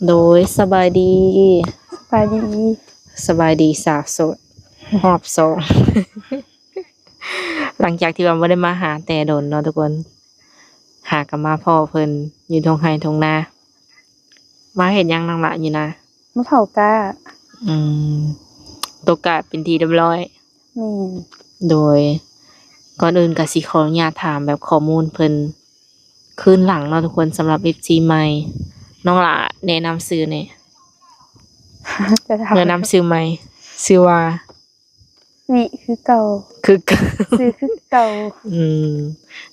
ໂດຍ ສະບາຍດີ ສະບາຍດີ ສະບາຍດີສາວໂສດຮອບສອງ ຫຼັງຈາກທີ່ວ່າບໍ່ໄດ້ມາຫາແຕ່ດົນເນາະທຸກຄົນ ຫາກໍມາພໍ້ເພິ່ນຢູ່ທົ່ງໄຮ່ທົ່ງນາ. ມາເຮັດຫຍັງນ້ອງຫຼ້າຢູ່ນາ? ມາເຜົາກ້າ. ອືມ ຕົກກ້າເປັນທີ່ຮຽບຮ້ອຍ. ແມ່ນ. ໂດຍ ກ່ອນອື່ນກໍຊິຂໍອະນຸຍາດຖາມແບບຂໍ້ມູນເພິ່ນຄືນຫຼັງເນາະທຸກຄົນ ສຳລັບເອັຟຊີໃໝ່. ນ້ອງຫຼ້າແນະນຳຊື່ແດ່. ຈະຖາມ ແນະນຳຊື່ໃໝ່ ຊື່ວ່າ? ວິຄືເກົ່າ. ຄືເກົ່າ ຊື່ຄືເກົ່າ. ອືມ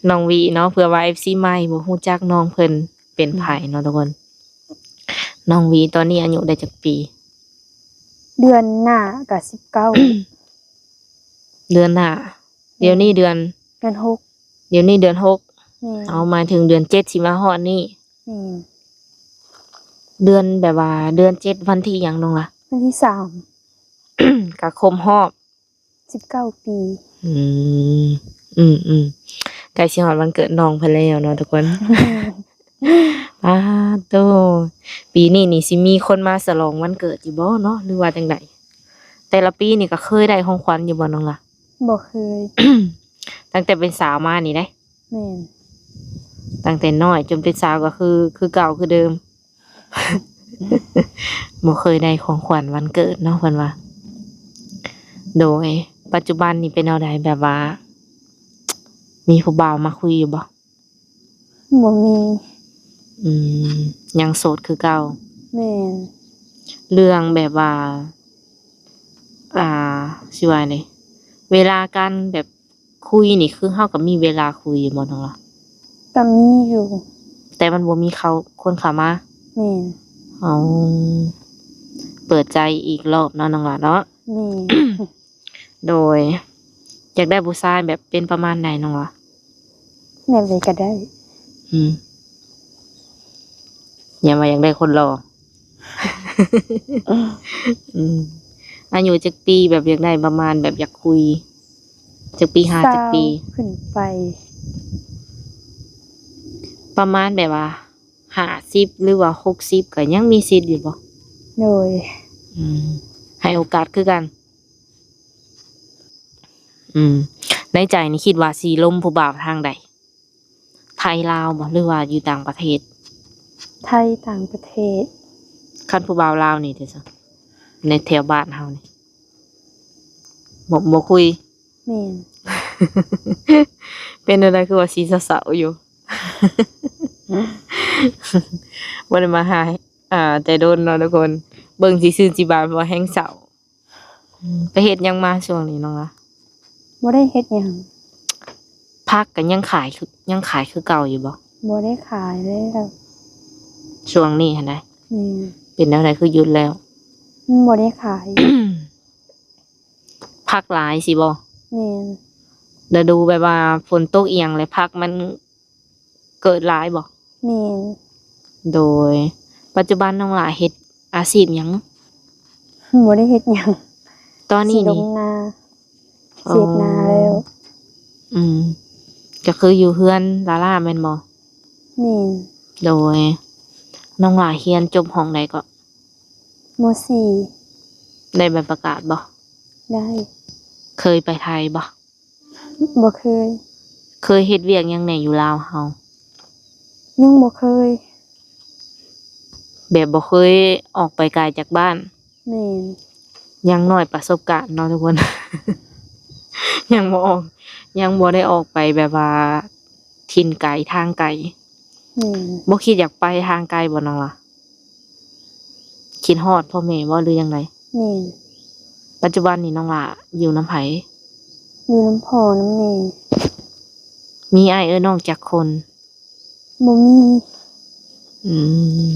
ນ້ອງວິເນາະ ເພື່ອວ່າເອັຟຊີໃໝ່ບໍ່ຮູ້ຈັກນ້ອງເພິ່ນເປັນໃຜເນາະ ອືມ ທຸກຄົນ. ນ້ອງວິຕອນນີ້ອາຍຸໄດ້ຈັກປີ? ເດືອນໜ້າກໍສິບເກົ້າ. ເດືອນໜ້າ. ແມ່ນ. ດຽວນີ້ເດືອນ? ເດືອນຫົກ. ດຽວນີ້ເດືອນຫົກ. ແມ່ນ. ເອົາ ໝາຍເຖິງເດືອນເຈັດຊິມາຮອດນີ້. ແມ່ນ. ເດືອນແບບວ່າເດືອນເຈັດວັນທີຫຍັງນ້ອງຫຼ້າ? ວັນທີສາມ. ກໍຄົບຮອບສິບເກົ້າປີ. ອືມ ອືມໆ ໃກ້ຊິຮອດວັນເກີດນ້ອງເພິ່ນແລ້ວເນາະທຸກຄົນ. ປາໂຕ ປີນີ້ນີ້ຊິມີຄົນມາສະຫຼອງວັນເກີດຢູ່ບໍ່ເນາະ ຫຼືວ່າຈັ່ງໃດ? ແຕ່ລະປີນີ້ກໍເຄີຍໄດ້ຂອງຂວັນຢູ່ບໍ່ນ້ອງຫຼ້າ? ບໍ່ເຄີຍ. ຕັ້ງແຕ່ເປັນສາວມານີ້ເດ້? ແມ່ນ. ຕັ້ງແຕ່ນ້ອຍຈົນເປັນສາວກໍຄື ຄືເກົ່າຄືເດີມ. ບໍ່ເຄີຍໄດ້ຂອງຂວັນວັນເກີດເນາະ ເພິ່ນວ່າ. ໂດຍ ປັດຈຸບັນນີ້ເປັນແນວໃດ ແບບວ່າມີຜູ້ບ່າວມາຄຸຍຢູ່ບໍ່? ບໍ່ມີ. ອືມ ຍັງໂສດຄືເກົ່າ. ແມ່ນ. ເລື່ອງແບບວ່າ ອ່າ ຊິວ່າໃດ ເວລາການແບບ ຄຸຍນີ້ຄືເຮົາກໍມີເວລາຄຸຍຢູ່ບໍ່ນ້ອງລະ? ກໍມີຢູ່ ແຕ່ມັນບໍ່ມີເຂົ້າ ຄົນເຂົ້າມາ. ແມ່ນ. ເອົາ ເປີດໃຈອີກລອບເນາະນ້ອງລະເນາະ. ແມ່ນ. ໂດຍ ຢາກໄດ້ຜູ້ຊາຍແບບເປັນປະມານໃດນ້ອງລະ? ແບບໃດກໍໄດ້. ອືມ ຢ້ານວ່າຢາກໄດ້ຄົນຫຼໍ່. ອືມ ອາຍຸຈັກປີ ແບບຢາກໄດ້ປະມານແບບຢາກຄຸຍ ຈັກປີ ຫາຈັກປີ? ຊາວຂຶ້ນໄປ. ປະມານແບບວ່າຫ້າສິບ ຫຼືວ່າຫົກສິບ ກໍຍັງມີສິດຢູ່ບໍ່? ໂດຍ. ອືມ ໃຫ້ໂອກາດຄືກັນ. ອືມ ໃນໃຈນີ້ຄິດວ່າຊິລົມຜູ້ບ່າວທາງໃດ? ໄທລາວບໍ່ ຫຼືວ່າຢູ່ຕ່າງປະເທດ? ໄທຕ່າງປະເທດ. ຄັນຜູ້ບ່າວລາວນີ້ເດຊະ ໃນແຖວບ້ານເຮົານີ້ ບໍ່ ບໍ່ຄຸຍ? ແມ່ນ. ເປັນແນວໃດຄືວ່າຊິເສົ້າໆຢູ່? ບໍ່ໄດ້ມາຫາ ອ່າ ແຕ່ດົນເນາະທຸກຄົນ ເບິ່ງຊິຊື່ຊິບານ ເພາະວ່າແຮງເສົ້າ. ອືມ ໄປເຮັດຫຍັງມາຊ່ວງນີ້ນ້ອງລະ? ບໍ່ໄດ້ເຮັດຫຍັງ. ຜັກກໍຍັງຂາຍຄື ຍັງຂາຍຄືເກົ່າຢູ່ບໍ່? ບໍ່ໄດ້ຂາຍແລ້ວ ຊ່ວງນີ້ຫັ້ນນະ. ແມ່ນ. ເປັນແນວໃດຄືຢຸດແລ້ວ? ມັນບໍ່ໄດ້ຂາຍ. ຜັກຫຼາຍຊີ້ບໍ່? ແມ່ນ. ລະດູແບບວ່າຝົນຕົກອີ່ຫຍັງແລ້ວ ຜັກມັນ ເກີດຫຼາຍບໍ່? ແມ່ນ. ໂດຍ ປັດຈຸບັນນ້ອງຫຼ້າເຮັດອາຊີບຫຍັງ? ບໍ່ໄດ້ເຮັດຫຍັງ ຕອນນີ້ນີ້ ຊິລົງນາ ອໍ ສຽດນາແລ້ວ. ອືມ ກໍຄືຢູ່ເຮືອນຫຼ້າໆແມ່ນບໍ່? ແມ່ນ. ໂດຍ ນ້ອງຫຼ້າຮຽນຈົບຫ້ອງໃດເກາະ? ມໍສີ່. ໄດ້ໃບປະກາດບໍ່? ໄດ້. ເຄີຍໄປໄທບໍ່? ບໍ່ເຄີຍ. ເຄີຍເຮັດວຽກຫຍັງແດ່ຢູ່ລາວເຮົາ? ຍັງບໍ່ເຄີຍ. ແບບບໍ່ເຄີຍອອກໄປໄກຈາກບ້ານ? ແມ່ນ. ຍັງນ້ອຍປະສົບການເນາະທຸກຄົນ ຍັງບໍ່ອອກ ຍັງບໍ່ໄດ້ອອກໄປແບບວ່າຖິ່ນໄກທາງໄກ. ແມ່ນ. ບໍ່ຄິດຢາກໄປທາງໄກບໍ່ນ້ອງລະ? ຄິດຮອດພໍ່ແມ່ບໍ່ ຫຼືຈັ່ງໃດ? ແມ່ນ. ປັດຈຸບັນນີ້ນ້ອງຫຼ້າຢູ່ນຳໃຜ? ຢູ່ນຳພໍ່ນຳແມ່. ມີອ້າຍເອື້ອຍນ້ອງຈັກຄົນ? ບໍ່ມີ. ອືມ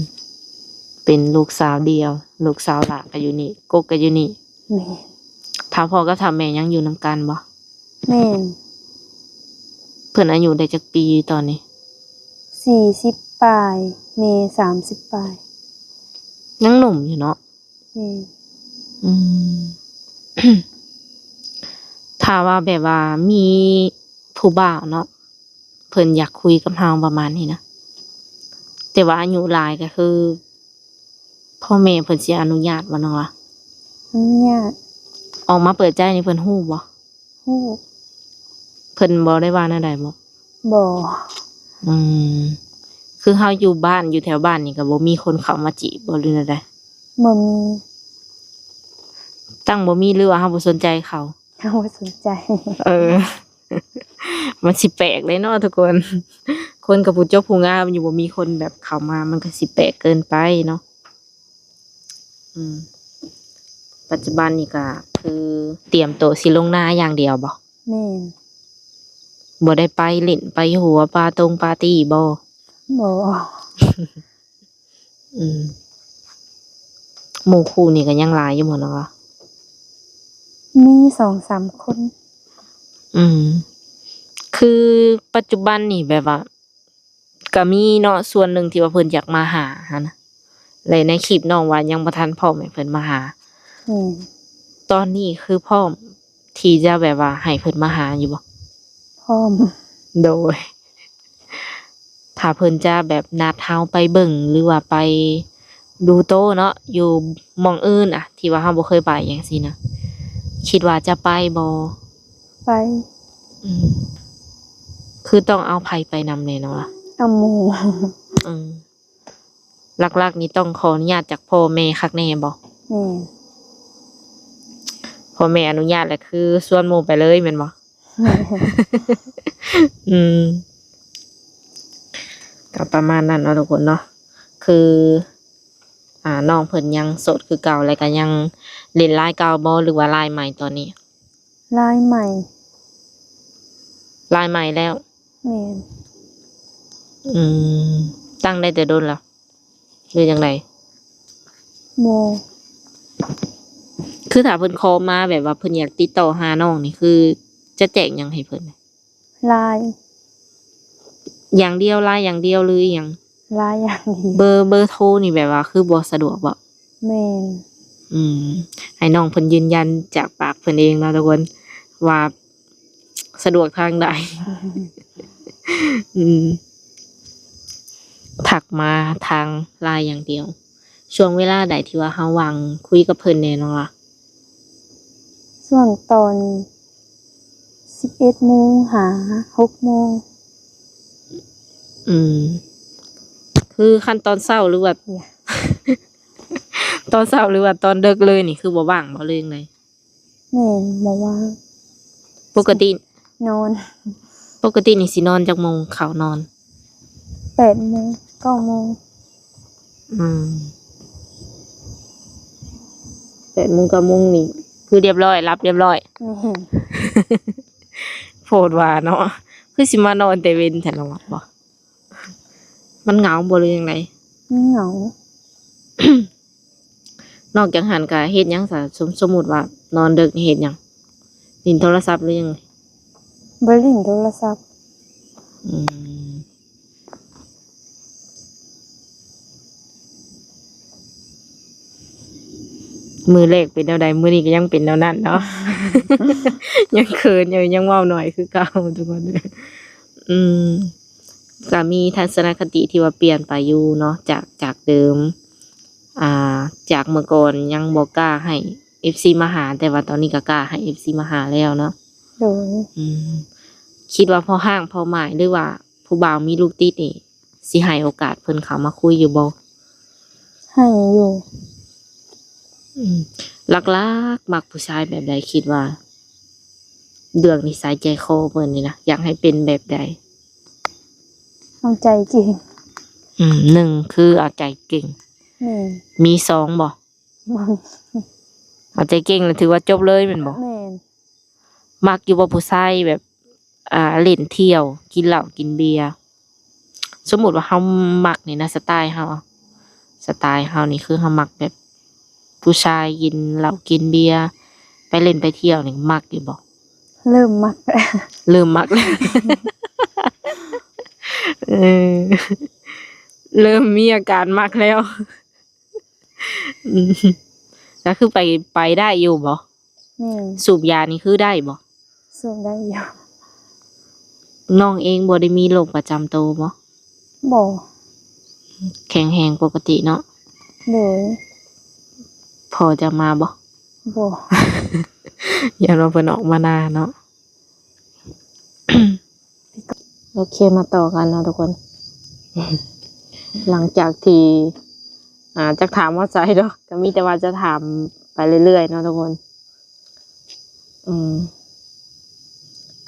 ເປັນລູກສາວດຽວ ລູກສາວຫຼ້າກໍຢູ່ນີ້ ກົກກໍຢູ່ນີ້. ແມ່ນ. ຖ້າພໍ່ກັບຖ້າແມ່ຍັງຢູ່ນຳກັນບໍ່? ແມ່ນ. ເພິ່ນອາຍຸໄດ້ຈັກປີຕອນນີ້? ສີ່ສິບປາຍ ແມ່ສາມສິບປາຍ. ຍັງໜຸ່ມຢູ່ເນາະ. ແມ່ນ. ອືມ ຖ້າວ່າແບບວ່າມີຜູ້ບ່າວເນາະ ເພິ່ນຢາກຄຸຍກັບເຮົາປະມານນີ້ນະ ແຕ່ວ່າອາຍຸຫຼາຍກໍຄື ພໍ່ແມ່ເພິ່ນຊິອະນຸຍາດບໍ່ນ້ອງລະ? ອະນຸຍາດ. ອອກມາເປີດໃຈນີ້ເພິ່ນຮູ້ບໍ່? ຮູ້. ເພິ່ນບໍ່ໄດ້ວ່າແນວໃດບໍ່? ບໍ່. ອືມ ຄືເຮົາຢູ່ບ້ານ ຢູ່ແຖວບ້ານນີ້ກໍບໍ່ມີຄົນເຂົ້າມາຈີບບໍ່ ຫຼືແນວໃດ? ບໍ່ມີ. ຕັ້ງບໍ່ມີ ຫຼືວ່າເຮົາບໍ່ສົນໃຈເຂົາ? ເຮົາບໍ່ສົນໃຈ. ເອີ ມັນຊິແປກເດ້ເນາະທຸກຄົນ ຄົນກໍຜູ້ຈົບຜູ້ງາມຢູ່ ບໍ່ມີຄົນແບບເຂົ້າມາ ມັນກໍຊິແປກເກີນໄປເນາະ. ອືມ ປັດຈຸບັນນີ້ກໍຄືຕຽມໂຕຊິລົງນາຢ່າງດຽວບໍ່? ແມ່ນ. ບໍ່ໄດ້ໄປຫຼິ້ນໄປຫົວປາຕົງປາຕີບໍ່? ບໍ່. ອືມ ໝູ່ຄູ່ນີ້ກໍຍັງຫຼາຍຢູ່ບໍ່ນ້ອງ? ມີສອງສາມຄົນ. ອືມ ຄືປັດຈຸບັນນີ້ແບບວ່າ ກໍມີເນາະ ສ່ວນໜຶ່ງທີ່ວ່າເພິ່ນຢາກມາຫາຫັ້ນນະ ແລະໃນຄລິບນ້ອງວ່າຍັງບໍ່ທັນພ້ອມໃຫ້ເພິ່ນມາຫາ. ອືມ ຕອນນີ້ຄືພ້ອມທີ່ຈະແບບວ່າໃຫ້ເພິ່ນມາຫາຢູ່ບໍ່? ພ້ອມ. ໂດຍ ຖ້າເພິ່ນຈະແບບນັດເຮົາໄປເບິ່ງ ຫຼືວ່າໄປດູໂຕເນາະ ຢູ່ໝ່ອງອື່ນອະ ທີ່ວ່າເຮົາບໍ່ເຄີຍໄປຈັ່ງຊີ້ນະ ຄິດວ່າຈະໄປບໍ່? ໄປ. ອືມ ຄືຕ້ອງເອົາໃຜໄປນຳແດ່ນ້ອງລະ? ເອົາໝູ່. ອືມ ຫຼັກໆນີ້ຕ້ອງຂໍອະນຸຍາດຈາກພໍ່ແມ່ຄັກແນ່ບໍ່? ແມ່ນ. ພໍ່ແມ່ອະນຸຍາດແລ້ວຄືຊວນໝູ່ໄປເລີຍແມ່ນບໍ່? ແມ່ນ. ອືມ ກໍປະມານນັ້ນເນາະທຸກຄົນເນາະ ຄື ອ່າ ນ້ອງເພິ່ນຍັງໂສດຄືເກົ່າ ແລ້ວກໍຍັງຫຼິ້ນລາຍເກົ່າບໍ່ ຫຼືວ່າລາຍໃໝ່ຕອນນີ້? ລາຍໃໝ່. ລາຍໃໝ່ແລ້ວ? ແມ່ນ. ອືມ ຕັ້ງໄດ້ແຕ່ດົນລະ ຫຼືຈັ່ງໃດ? ບໍ່. ຄືຖ້າເພິ່ນຂໍມາ ແບບວ່າເພິ່ນຢາກຕິດຕໍ່ຫານ້ອງນີ້ ຄືຈະແຈ້ງຫຍັງໃຫ້ເພິ່ນ? ລາຍ. ຢ່າງດຽວ ລາຍຢ່າງດຽວ ຫຼືອີ່ຫຍັງ? ລາຍຢ່າງດຽວ. ເບີ ເບີໂທນີ້ແບບວ່າຄືບໍ່ສະດວກບໍ່? ແມ່ນ. ອືມ ໃຫ້ນ້ອງເພິ່ນຢືນຢັນຈາກປາກເພິ່ນເອງເນາະທຸກຄົນ ວ່າສະດວກທາງໃດ. ອືມ ທັກມາທາງລາຍຢ່າງດຽວ. ຊ່ວງເວລາໃດທີ່ວ່າເຮົາວ່າງຄຸຍກັບເພິ່ນແດ່ນ້ອງລະ? ຊ່ວງຕອນສິບເອັດໂມງຫາຫົກໂມງ. ອືມ ຄືຄັນຕອນເຊົ້າ ຫຼືວ່າ ຕອນເຊົ້າ ຫຼືວ່າຕອນເດິກເລີຍນີ້ ຄືບໍ່ວ່າງບໍ່ ຫຼືຈັ່ງໃດ? ແມ່ນ ບໍ່ວ່າງ. ປົກກະຕິ ນອນ ປົກກະຕິນີ້ຊິນອນຈັກໂມງ ເຂົ້ານອນ? ແປດໂມງ ເກົ້າໂມງ. ອືມ ແປດໂມງ ເກົ້າໂມງນີ້ຄືຮຽບຮ້ອຍ ຫຼັບຮຽບຮ້ອຍ. ແມ່ນ. ໂພດວ່າເນາະ ຄືຊິມານອນແຕ່ເວັນແທ້ເນາະ ວ່າບໍ່? ມັນເຫງົາບໍ່ ຫຼືຈັ່ງໃດ? ມັນເຫງົາ. ນອກຈາກຫັ້ນກະເຮັດຫຍັງຊະ? ສົມ ສົມມຸດວ່ານອນເດິກນີ້ເຮັດຫຍັງ? ຫຼິ້ນໂທລະສັບ ຫຼືຫຍັງ? ບໍ່ຫຼິ້ນໂທລະສັບ. ອືມ ມື້ແລກເປັນແນວໃດ ມື້ນີ້ກໍຍັງເປັນແນວນັ້ນເນາະ. ຍັງເຂີນຢູ່ ຍັງເວົ້າໜ້ອຍຄືເກົ່າທຸກຄົນ. ອືມ ກໍມີທັດສະນະຄະຕິທີ່ວ່າປ່ຽນໄປຢູ່ເນາະ ຈາກ ຈາກເດີມ ອ່າ ຈາກເມື່ອກ່ອນຍັງບໍ່ກ້າໃຫ້ເອັຟຊີມາຫາ ແຕ່ວ່າຕອນນີ້ກໍກ້າໃຫ້ເອັຟຊີມາຫາແລ້ວເນາະ. ໂດຍ. ອືມ ຄິດວ່າພໍຮ່າງພໍໝາຍ ຫຼືວ່າຜູ້ບ່າວມີລູກຕິດນີ້ ຊິໃຫ້ໂອກາດເພິ່ນເຂົ້າມາຄຸຍຢູ່ບໍ່? ໃຫ້ຢູ່. ອືມ ຫຼັກໆມັກຜູ້ຊາຍແບບໃດ ຄິດວ່າ ເລື່ອງນິໄສໃຈຄໍເພິ່ນນີ້ນະ ຢາກໃຫ້ເປັນແບບໃດ? ເອົາໃຈເກັ່ງ. ອືມ ໜຶ່ງຄືເອົາໃຈເກັ່ງ. ແມ່ນ. ມີສອງບໍ່? ບໍ່ມີ. ເອົາໃຈເກັ່ງແລ້ວຖືວ່າຈົບເລີຍແມ່ນບໍ່? ແມ່ນ. ມັກຢູ່ບໍ່ຜູ້ຊາຍແບບ ອ່າ ຫຼິ້ນທ່ຽວ ກິນເຫຼົ້າກິນເບຍ? ສົມມຸດວ່າເຮົາມັກນີ້ນະ ສະໄຕເຮົາ ສະໄຕເຮົານີ້ຄືເຮົາມັກແບບ ຜູ້ຊາຍກິນເຫຼົ້າກິນເບຍ ໄປຫຼິ້ນໄປທ່ຽວນີ້ມັກຢູ່ບໍ່? ເລີ່ມມັກ ເລີ່ມມັກແລ້ວ. ເອີ ເລີ່ມມີອາການມັກແລ້ວ. ອືມ ກໍຄືໄປ ໄປໄດ້ຢູ່ບໍ່? ແມ່ນ. ສູບຢານີ້ຄືໄດ້ບໍ່? ສູບໄດ້ຢູ່. ນ້ອງເອງບໍ່ໄດ້ມີໂລກປະຈຳໂຕບໍ່? ບໍ່. ແຂງແຮງປົກກະຕິເນາະ. ໂດຍ ພໍ່ຈະມາບໍ່? ບໍ່ ຢ້ານວ່າເພິ່ນອອກມານາເນາະ. ໂອເຄ ມາຕໍ່ກັນເນາະທຸກຄົນ. ຫຼັງຈາກທີ່ ອ່າ ຈັກຖາມຮອດໃສເນາະ ກໍມີແຕ່ວ່າຈະຖາມໄປເລື້ອຍໆເນາະທຸກຄົນ. ອືມ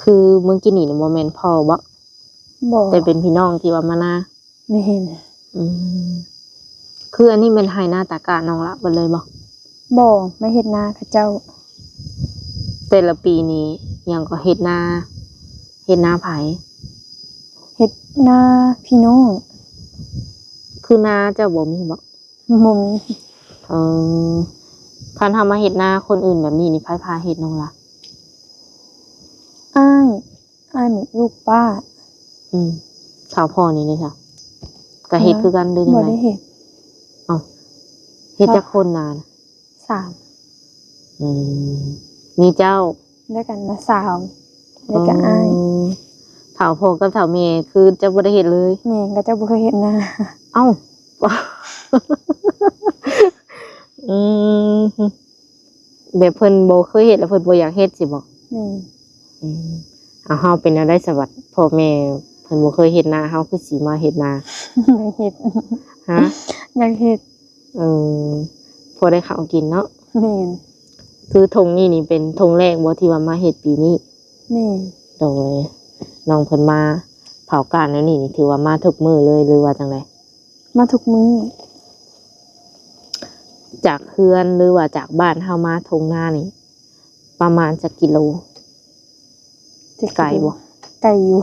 ຄືມື້ກີ້ນີ້ນີ້ບໍ່ແມ່ນພໍ່ບໍ? ບໍ່ ແຕ່ເປັນພີ່ນ້ອງທີ່ວ່າມານາ. ແມ່ນ. ອືມ ຄືອັນນີ້ແມ່ນໄຮ່ນາຕາກ້ານ້ອງລະເບິດເລີຍບໍ? ບໍ່ ມາເຮັດນາເຂົາເຈົ້າ. ແຕ່ລະປີນີ້ຫຍັງກໍເຮັດນາ ເຮັດນາໃຜ? ເຮັດນາພີ່ນ້ອງ. ຄືນາເຈົ້າບໍ່ມີບໍ? ບໍ່ມີ. ເອີ ຄັນເຮົາມາເຮັດນາຄົນອື່ນແບບນີ້ນີ້ ໃຜພາເຮັດນ້ອງລະ? ອ້າຍ ອ້າຍແມ່ລູກປ້າ. ອືມ ເຖົ້າພໍ່ນີ້ເດ້ຊະ ກໍເຮັດຄືກັນຫຼືຍັງໃດ? ບໍ່ໄດ້ເຮັດ. ເອົ້າ ເຮັດຈັກຄົນນານະ? ສາມ. ອືມ ມີເຈົ້າ ແລ້ວກໍນ້າສາວ ແລ້ວກໍອ້າຍ. ເອີ ເຖົ້າພໍ່ກັບເຖົ້າແມ່ຄືເຈົ້າບໍ່ໄດ້ເຮັດເລີຍ? ແມ່ນ ເຂົາເຈົ້າບໍ່ເຄີຍເຮັດນາ. ເອົ້າ ອືມ ແບບເພິ່ນບໍ່ເຄີຍເຮັດ ແລ້ວເພິ່ນບໍ່ຢາກເຮັດຊີ້ບໍ? ແມ່ນ. ອືມ ເອົາ ເຮົາເປັນແນວໃດສະບັດ ພໍ່ແມ່ເພິ່ນບໍ່ເຄີຍເຮັດນາ ເຮົາຄືຊິມາເຮັດນາ? ຢາກເຮັດ. ຮະ? ຢາກເຮັດ. ເອີ ພໍໄດ້ເຂົ້າກິນເນາະ. ແມ່ນ. ຄືທົ່ງນີ້ນີ້ເປັນທົ່ງແລກບໍ່ທີ່ວ່າມາເຮັດປີນີ້? ແມ່ນ. ໂດຍ ນ້ອງເພິ່ນມາເຜົາກ້ານແນວນີ້ນີ້ ຖືວ່າມາທຸກມື້ເລີຍ ຫຼືວ່າຈັ່ງໃດ? ມາທຸກມື້. ຈາກເຮືອນ ຫຼືວ່າຈາກບ້ານເຮົາມາທົ່ງນານີ້ ປະມານຈັກກິໂລ? ຈະໄກບໍ່? ໄກຢູ່.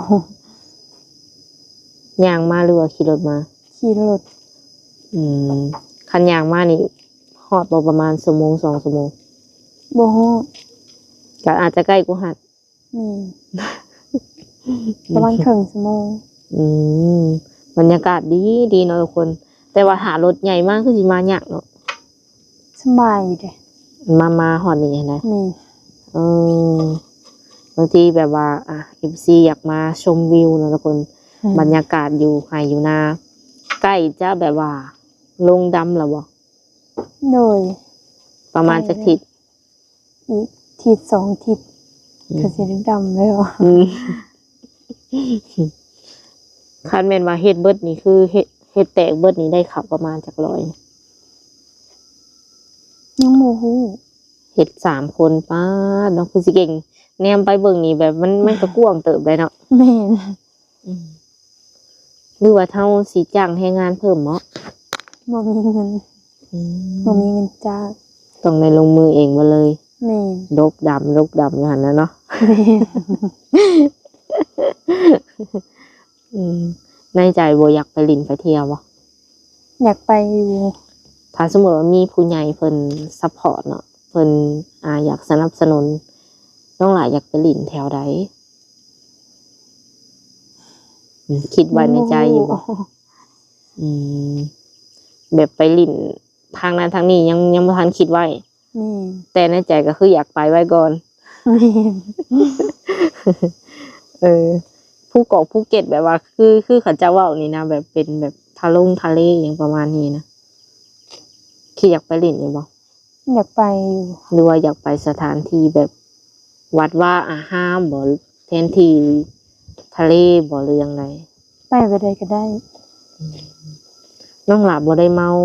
ຍ່າງມາ ຫຼືວ່າຂີ່ລົດມາ? ຂີ່ລົດ. ອືມ ຄັນຍ່າງມານີ້ຮອດບໍ່ ປະມານຊົ່ວໂມງ ສອງຊົ່ວໂມງ? ບໍ່ຮອດ. ກໍອາດຈະໃກ້ກວ່າຫັ້ນ. ແມ່ນ. ປະມານເຄິ່ງຊົ່ວໂມງ. ອືມ ບັນຍາກາດດີໆເນາະທຸກຄົນ ແຕ່ວ່າຖ້າລົດໃຫຍ່ມາຄືຊິມາຍາກເນາະ. ສະບາຍຢູ່ເດ ມາ ມາຮອດນີ້ຫັ້ນນະ. ແມ່ນ. ເອີ ບາງທີແບບວ່າ ອ່າ ເອັຟຊີ ຢາກມາຊົມວິວເນາະທຸກຄົນ. ອືມ ບັນຍາກາດຢູ່ໄຮ່ຢູ່ນາ. ໃກ້ຈະແບບວ່າລົງດຳແລ້ວບໍ່? ໂດຍ. ປະມານຈັກທິດ? ອີກທິດສອງທິດ ອືມ ກໍຊິໄດ້ດຳແລ້ວ. ອືມ ຄັນແມ່ນວ່າເຮັດເບິດນີ້ ຄືເຮັດ ເຮັດແຕກເບິດນີ້ ໄດ້ເຂົ້າປະມານຈັກຮ້ອຍ? ຍັງບໍ່ຮູ້. ເຮັດສາມຄົນ ປາດເນາະ ຄືຊິເກັ່ງ. ແນມໄປເບິ່ງນີ້ແບບມັນ ມັນກໍກວ້າງເຕີບໄດ໋ເນາະ. ແມ່ນ. ອືມ ຫຼືວ່າເຮົາຊິຈ້າງແຮງງານເພີ່ມເນາະ? ບໍ່ມີເງິນ. ອືມ ບໍ່ມີເງິນຈ້າງ. ຕ້ອງໄດ້ລົງມືເອງເບິດເລີຍ. ແມ່ນ. ດົກດຳ ດົກດຳຢູ່ຫັ້ນນະເນາະ. ແມ່ນ. ອືມ ໃນໃຈບໍ່ຢາກໄປຫຼິ້ນໄປທ່ຽວບໍ່? ຢາກໄປຢູ່. ຖ້າສົມມຸດວ່າມີຜູ້ໃຫຍ່ເພິ່ນຊັບພອດເນາະ ເພິ່ນ ອ່າ ຢາກສະໜັບສະໜູນ ນ້ອງຫຼ້າຢາກໄປຫຼິ້ນແຖວໃດ? ອືມ ຄິດໄວ້ໃນໃຈຢູ່ບໍ່? ຍັງບໍ່ຮູ້. ອືມ ແບບໄປຫຼິ້ນທາງນັ້ນທາງນີ້ ຍັງ ຍັງບໍ່ທັນຄິດໄວ້. ແມ່ນ. ແຕ່ໃນໃຈກໍຄືຢາກໄປໄວ້ກ່ອນ. ແມ່ນ. ເອີ ພູເກາະພູເກັດ ແບບວ່າ ຄື ຄືເຂົາເຈົ້າເວົ້ານີ້ນະ ແບບເປັນແບບທະລົງທະເລຫຍັງປະມານນີ້ນະ ຄິດຢາກໄປຫຼິ້ນຢູ່ບໍ່? ຢາກໄປຢູ່. ຫຼືວ່າຢາກໄປສະຖານທີ່ແບບວັດວາອາຮາມບໍ ແທນທີ່ທະເລບໍ ຫຼືຈັ່ງໃດ? ໄປແບບໃດກໍໄດ້. ອືມ ນ້ອງຫຼ້າບໍ່ໄດ້ເມົາ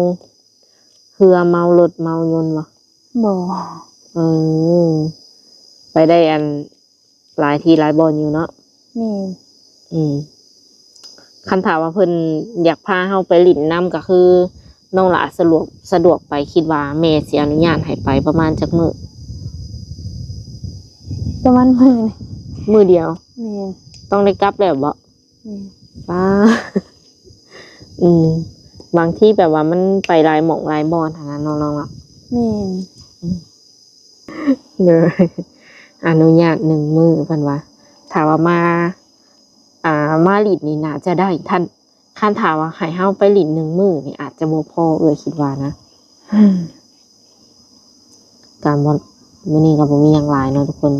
ເຮືອ ເມົາລົດ ເມົາຍົນບໍ່? ບໍ່. ເອີ ໄປໄດ້ອັນ ຫຼາຍທີ່ຫຼາຍບ່ອນຢູ່ເນາະ. ແມ່ນ. ອືມ ຄັນຖ້າວ່າເພິ່ນຢາກພາເຮົາໄປຫຼິ້ນນຳ ກໍຄືນ້ອງຫຼ້າສະດວກ ສະດວກໄປ ຄິດວ່າແມ່ຊິອະນຸຍາດໃຫ້ໄປປະມານຈັກມື້? ປະມານມື້ໜຶ່ງ. ມື້ດຽວ? ແມ່ນ. ຕ້ອງໄດ້ກັບແລ້ວບໍ? ແມ່ນ. ປ້າ ອືມ ບາງທີແບບວ່າມັນໄປຫຼາຍໝ່ອງຫຼາຍບ່ອນຫັ້ນນະເນາະ ນ້ອງເນາະ. ແມ່ນ. ອືມ ໂດຍ ອະນຸຍາດໜຶ່ງມື້ເພິ່ນວ່າ ຖ້າວ່າມາ ອ່າ ມາຫຼິ້ນນີ້ໜ້າຈະໄດ້. ຄັນ ຄັນຖ້າວ່າໃຫ້ເຮົາໄປຫຼິ້ນໜຶ່ງມື້ນີ້ ອາດຈະບໍ່ພໍ ເອື້ອຍຄິດວ່ານະ. ອືມ ກະບໍ່ ມື້ນີ້ກໍບໍ່ມີຫຍັງຫຼາຍເນາະທຸກຄົນ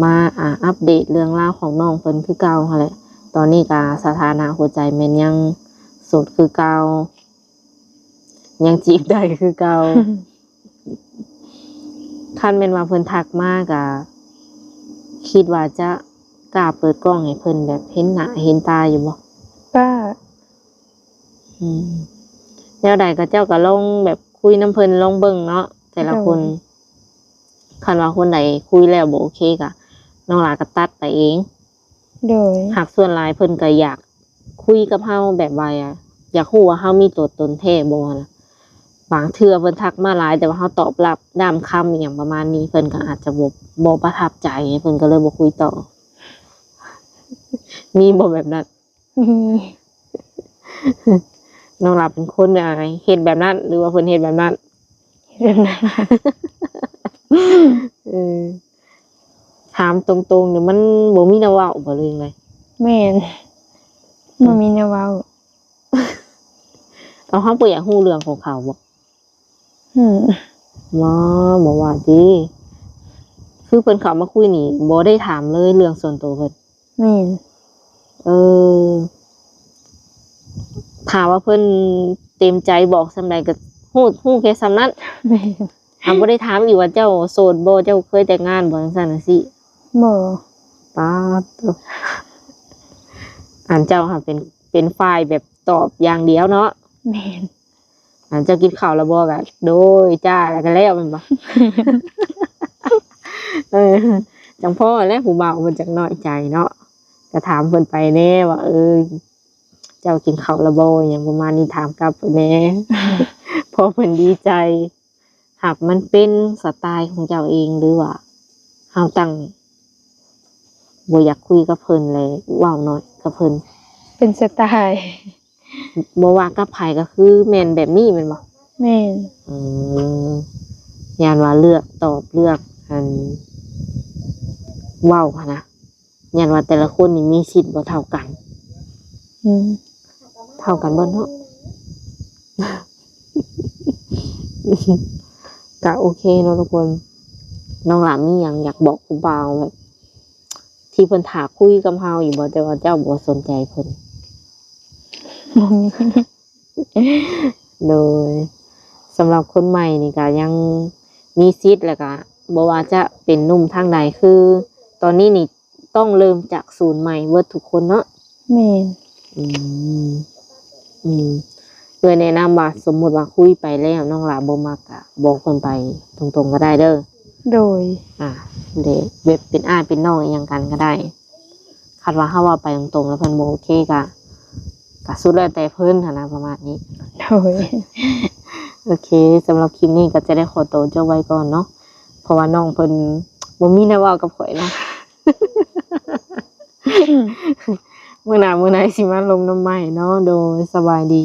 ມາ ອ່າ ອັບເດດເລື່ອງລາວຂອງນ້ອງເພິ່ນຄືເກົ່າຫັ້ນແຫຼະ. ຕອນນີ້ກໍສະຖານະຫົວໃຈແມ່ນຍັງໂສດຄືເກົ່າ. ຍັງຈີບໄດ້ຄືເກົ່າ. ຄັນແມ່ນວ່າເພິ່ນທັກມາ ກະຄິດວ່າຈະກ້າເປີດກ້ອງໃຫ້ເພິ່ນແບບເຫັນໜ້າເຫັນຕາຢູ່ບໍ່? ກໍ ອືມ ແນວໃດກໍເຈົ້າກໍລອງແບບຄຸຍນຳເພິ່ນລອງເບິ່ງເນາະ ແຕ່ລະຄົນ. ໂດຍ. ຄັນວ່າຄົນໃດຄຸຍແລ້ວບໍ່ໂອເຄ ກະນ້ອງຫຼ້າກໍຕັດໄປເອງ. ໂດຍ. ຫາກສ່ວນຫຼາຍເພິ່ນກໍຢາກຄຸຍກັບເຮົາແບບວ່າ ຢາກຮູ້ວ່າເຮົາມີຕົວຕົນແທ້ບໍ່ນະ. ບາງເທື່ອເພິ່ນທັກມາຫຼາຍ ແຕ່ວ່າເຮົາຕອບຮັບດ້າມຄຳອີ່ຫຍັງປະມານນີ້ ເພິ່ນກໍອາດຈະບໍ່ ບໍ່ປະທັບໃຈ ເພິ່ນກໍເລີຍບໍ່ຄຸຍຕໍ່. ມີບໍ່ແບບນັ້ນ? ມີ. ນ້ອງຫຼ້າເປັນຄົນ ອາ ເຮັດແບບນັ້ນ ຫຼືວ່າເພິ່ນເຮັດແບບນັ້ນ? ເຮັດແບບນັ້ນ. ເອີ ຖາມຕົງໆນີ້ມັນບໍ່ມີແນວເວົ້າບໍ່ ຫຼືຫຍັງໃດ? ແມ່ນ ບໍ່ມີແນວເວົ້າ. ເອົາ ເຮົາບໍ່ຢາກຮູ້ເລື່ອງຂອງເຂົາບໍ່? ອືມ ບໍ່ ບໍ່ວ່າຕິ. ຄືເພິ່ນເຂົ້າມາຄຸຍນີ້ ບໍ່ໄດ້ຖາມເລີຍເລື່ອງສ່ວນໂຕເພິ່ນ? ແມ່ນ. ເອີ ຖ້າວ່າເພິ່ນເຕັມໃຈບອກສ່ຳໃດກໍຮູ້ ຮູ້ແຄ່ສ່ຳນັ້ນ. ແມ່ນ. ຫາບໍ່ໄດ້ຖາມອີກວ່າເຈົ້າໂສດບໍ່ ເຈົ້າເຄີຍແຕ່ງງານບໍ່ ຈັ່ງຊັ້ນຈັ່ງຊີ້? ບໍ່. ປາດໂທ້ ອັນເຈົ້າຫາເປັນ ເປັນຝ່າຍແບບຕອບຢ່າງດຽວເນາະ. ແມ່ນ. ອັນເຈົ້າກິນເຂົ້າແລ້ວບໍ່ ກໍໂດຍ ຈ້າ ແລ້ວກໍແລ້ວແມ່ນບໍ່? ເອີ ຈັ່ງພໍແຫຼະ ຜູ້ບ່າວເພິ່ນຈັກນ້ອຍໃຈເນາະ. ກໍຖາມເພິ່ນໄປແດ່ວ່າ ເອີ ເຈົ້າກິນເຂົ້າແລ້ວບໍ່ ຫຍັງປະມານນີ້ ຖາມກັບເພິ່ນແດ່ ເພາະເພິ່ນດີໃຈ. ຫາກມັນເປັນສະໄຕຂອງເຈົ້າເອງ ຫຼືວ່າເຮົາຕັ້ງ ບໍ່ຢາກຄຸຍກັບເພິ່ນ ແລະ ເວົ້າໜ້ອຍກັບເພິ່ນ? ເປັນສະໄຕ. ບໍ່ວ່າກັບໃຜກໍຄືແມ່ນແບບນີ້ແມ່ນບໍ່? ແມ່ນ. ອືມ ຢ້ານວ່າເລືອກຕອບ ເລືອກ ອັນ ເວົ້າຫັ້ນນະ. ຢ້ານວ່າແຕ່ລະຄົນນີ້ມີສິດບໍ່ເທົ່າກັນ. ອືມ ເທົ່າກັນເບິດເນາະ. ກະໂອເຄເນາະທຸກຄົນ. ນ້ອງຫຼ້າມີຫຍັງຢາກບອກຜູ້ບ່າວ ແບບ ທີ່ເພິ່ນຖ້າຄຸຍກັບເຮົາຢູ່ບໍ່ ແຕ່ວ່າເຈົ້າບໍ່ສົນໃຈເພິ່ນ? ບໍ່ມີ. ໂດຍ ສຳລັບຄົນໃໝ່ນີ້ກະຍັງມີສິດ ແລ້ວກະບໍ່ວ່າຈະເປັນໜຸ່ມທາງໃດ ຄືຕອນນີ້ນີ້ຕ້ອງເລີ່ມຈາກສູນໃໝ່ເບິດທຸກຄົນເນາະ. ແມ່ນ. ອືມ ອືມ ເອື້ອຍແນະນຳວ່າ ສົມມຸດວ່າຄຸຍໄປແລ້ວ ນ້ອງຫຼ້າບໍ່ມັກກະບອກເພິ່ນໄປຕົງໆກໍໄດ້ເດີ. ໂດຍ. ອາ ເດ ແບບເປັນອ້າຍເປັນນ້ອງອີ່ຫຍັງກັນກໍໄດ້. ຄັນວ່າເຮົາເວົ້າໄປຕົງໆ ແລ້ວເພິ່ນບໍ່ໂອເຄ ກະ ກະສຸດແລ້ວແຕ່ເພິ່ນຫັ້ນນະ ປະມານນີ້. ໂດຍ. ໂອເຄ ສຳລັບຄລິບນີ້ກໍຈະໄດ້ຂໍໂຕຈົບໄວ້ກ່ອນເນາະ ເພາະວ່ານ້ອງເພິ່ນບໍ່ມີແນວເວົ້າກັບຂ້ອຍນະ. ມື້ໜ້າມື້ໃນຊິມາລົມນຳໃໝ່ເນາະ. ໂດຍ ສະບາຍດີ.